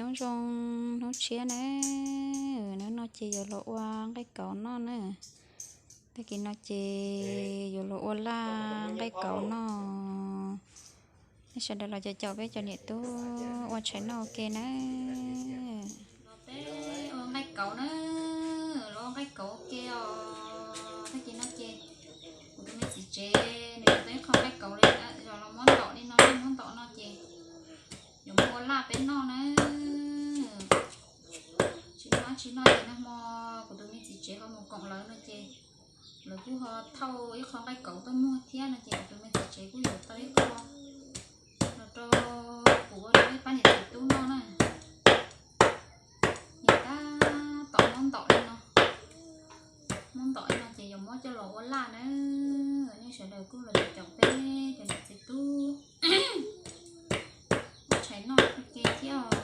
Nyob zoo hnub tshiab na, hnub no ces yuav los ua nqaij kauv noj na. Tag kis no ces yuav los ua laj nqaij kauv noj. Nej sawv daws los caum caum peb cov niam tub ua tshais noj ua ke na. Los peb ua nqaij kauv na, los ua nqaij kauv ua ke os. Tag kis no ces kuv tus me txiv tsev nws tau ib qho nqaij kauv li, yog los muab ntaum li no, muab ntaum no ces yuav muab ua laj peb noj na. Tsis noj tsis noj ces nag hmo kuv tus me txiv tsev ho mus koom lawv no ces lawv kuj ho thauj ib qho nqaij kauv tuaj muag thiab no ces kuv tus me txiv tsev kuj yuav tau ib qho los rau kuv ua rau ib pab niam txiv tub noj na. Nim tab tom muab ntaum li no, muab ntaum li no ces yuav muab coj los ua laj na. Nej sawv daws kuj los caum peb cov niam txiv tub ua tshais noj ua ke thiab os.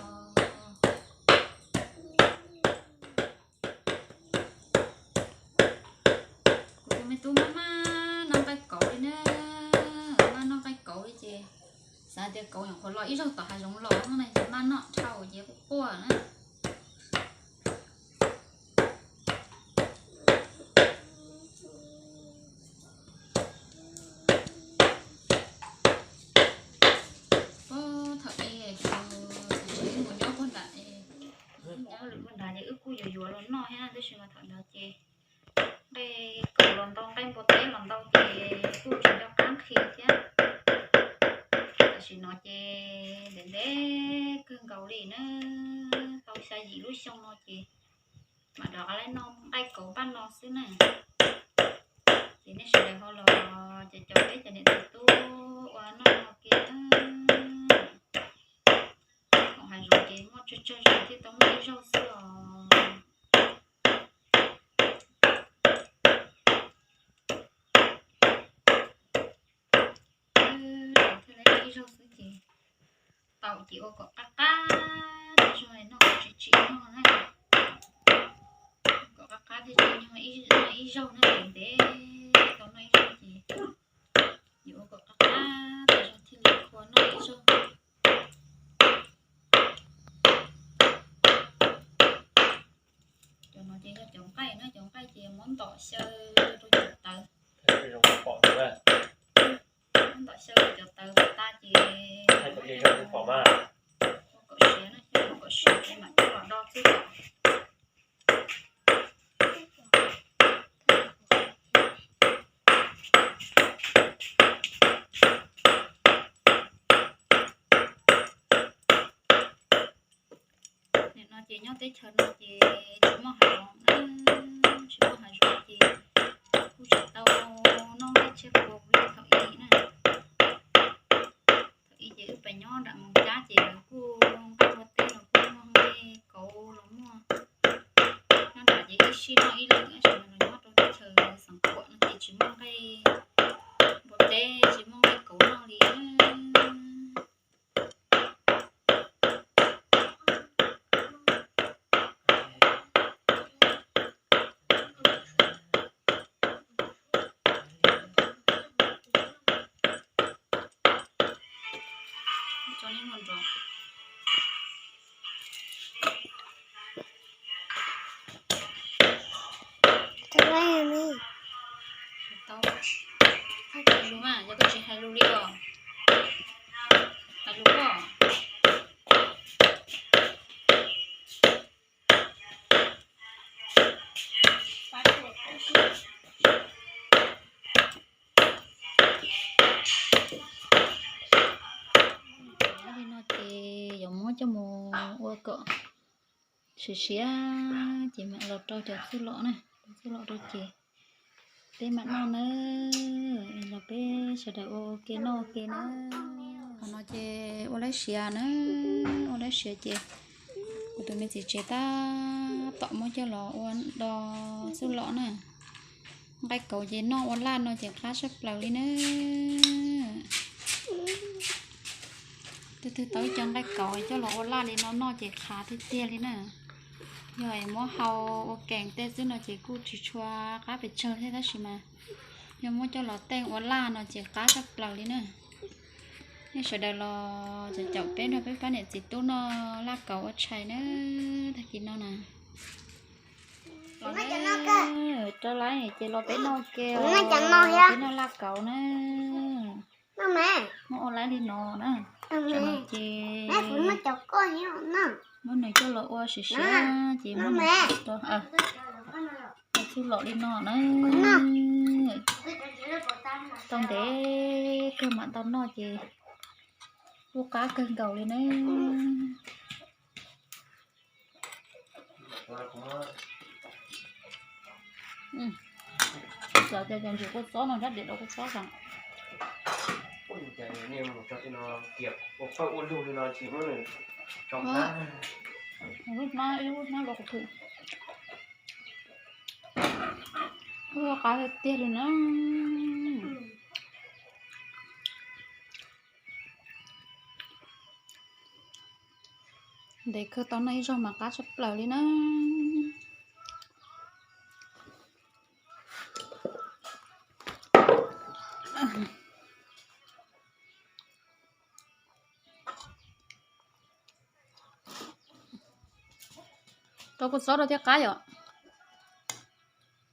Kuv tus me tub maj maj noj nqaij kauv li na, maj noj nqaij kauv li ces xav tias kauv nyuam qhuav los ib zaug tom hav zoov los no na ces maj noj dhau ces quaj quaj na. Puag thaum ub kuv txiv tsev mus nyob puag nram, nyob lwm puag nrad ces wb kuj yuav yuav los noj thiab tab sis mas thaum ntawd ces nqaij kauv los ntau nqaij npua teb los ntau ces kuj tsis nco qab nqhis thiab. Tam sim no ces ntev ntev kawg nkaus li na, tau xya yim lub xyoo no ces mam rov qab los noj nqaij kauv npaj no xwb na. Ces nej sawv daws ho los caum caum peb cov niam txiv tub ua noj ua ke na. Hauv hav zoov ces muaj tsawg tsawg zaug thiaj tau muaj ib zaug xwb os. Thiaj li ib zaug xwb ces tau ces ua kom qab qab thiaj zoo noj, kom tsim tsim noj na. Kom qab qab thiaj tsim noj ib zaug na, ntev ntev tau noj ib zaug ces yuav ua kom qab qab thiaj zoo thiaj li qhua noj ib zaug. Cov no ces yog cov nqaij na, cov nqaij ces muab ntom xyaw rau cov tawv. Muab ntom xyaw rau cov tawv tas ces ua kom siav na, ua kom siav ces mam coj los do txuj lom. Nim no ces nyob teb chaws no ces tsis muaj hav zoov na, tsis muaj hav zoov ces kuj tsis tau noj nqaij tshiab qhua li thaum ub na. Thaum ub ces wb pem nyob nram Moos Cab ces lawv kuj nqaij npua teb los kuj muaj, nqaij kauv los muaj. Nyob nram ces ib sij noj ib lwm, tab sis mas los nyob rau teb chaws Xeev Khuam no ces tsis muaj nqaij npua teb, tsis muaj nqaij kauv noj li. Tau, hais lus mas, yog koj tsis hais lus li os. Hais lus os. Li no ces yuav muab coj mus ua kom siav siav ces mam los rau cov txuj lom na, rau txuj lom rau ces peb mam noj na. Los peb sawv daws ua ua ke noj ua ke na. Qhov no ces ua laib siav na, ua laib siav ces kuv tus me txiv tsev tab tom muab coj los ua do txuj lom na. Nqaij kauv ces noj ua laj no ces qab tshaj plaws li na. Tus twg tau ib co nqaij kauv coj los ua laj li no noj ces qab tiag tiag li na. Yog muab hau ua kees tej xwb no ces kuj tsis tshua qab pes tsawg thiab tab sis mas yog muab coj los teej ua laj no ces qab tshaj plaws li na. Nej sawv daws los caum caum peb nrog peb pab niam txiv tub noj laj kauv ua tshais na, tag kis no na. Los na, rau lawm ces los peb noj ke, peb noj laj kauv na. Muab ua laib li no na. Ces muab nws coj los ua siav siav ces muab nws rau txuj lom li no na. Tau ntev kawg mam tau noj ces kuj qab kawg nkaus li na. Txawm tias cov ntsis kua txob no sab diam rau kua txob xwb. Lub hnab ib lub hnab los kuv thwm. Ua qab tiag tiag li na. Ntev kawg tau noj ib zaug mas qab tshaj plaws li na. Rau kua txob rau thiaj qab yom.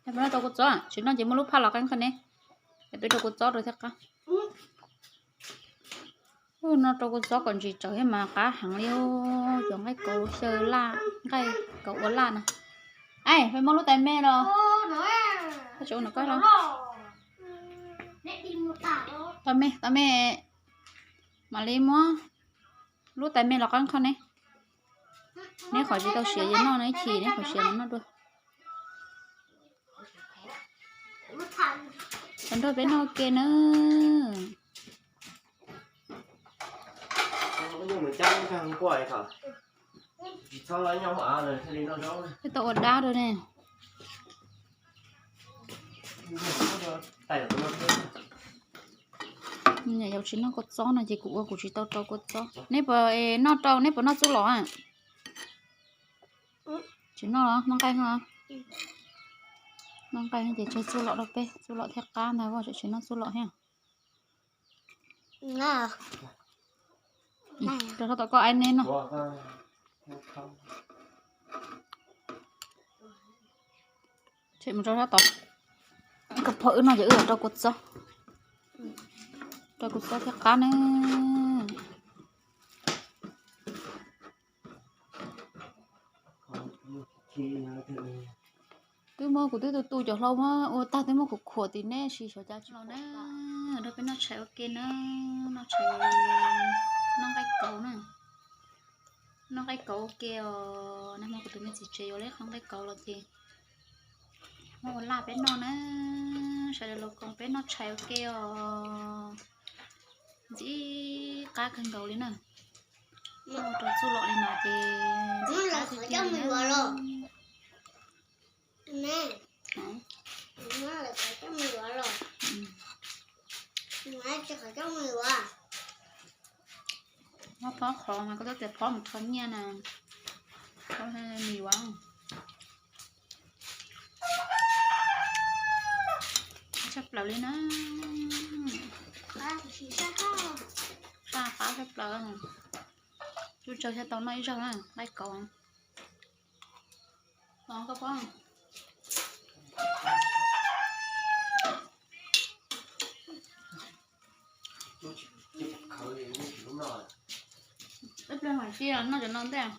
Peb noj rau kua txob, tsis noj ces muab lub phaj los qeeb qhov ne. Peb rau kua txob rau thiaj qab. Noj rau kua txob kom ntsis tsawv thiab mas qab heev li. Cov nqaij kauv xyaw laj, nqaij kauv ua laj na. Peb muab lub tais me los. Tais me, tais me. Mam li muab lub tais me los qeeb qhov ne. Neb qhov tsis tau siav ces noj na, ib chim neb qhov siav mas noj dua. Los nrog peb noj ke na. Peb tau ua dab rau ne. Yog tsis noj kua txob no ces kuv ua kuv tsis tau rau kua txob. Neb puas noj rau, neb puas noj txuj lom a? Tsis noj los noj nqaij no. Noj nqaij ces tseg txuj lom rau peb, txuj lom thiaj qab ntag, tsis noj txuj lom thiab. Rau sab tom koj aib neb no. Tshem mus rau sab tod. Koj phob wb no ces wb rau kua txob, rau kua txob thiaj qab ne. Twb muab kuv twb tu tu cov hlau muab ua tag twb muab khuam khuam tim neb sis xyov cas tsis los na. Rau peb noj tshais ua ke na, noj tshais, noj nqaij kauv na. Noj nqaij kauv ua ke os, nag hmo kuv tus me txiv tsev yuav leb qhov nqaij kauv los ces muab ua laj peb noj na. Sawv daws los koom peb noj tshais ua ke os. Ntxim qab kawg nkaus li na. Muab ua rau txuj lom li no ces ntxim qab tiag tiag li na. Muab phob qhov mas koj twb tias phob mus rho nyiaj na. Phob me yuav tshaj plaws li na. Saj qab tshaj plaws. Tsuj tsawg thiaj tau noj ib zaug na, nqaij kauv. Los koj phob. Ib pliag mam si noj cov no ntej.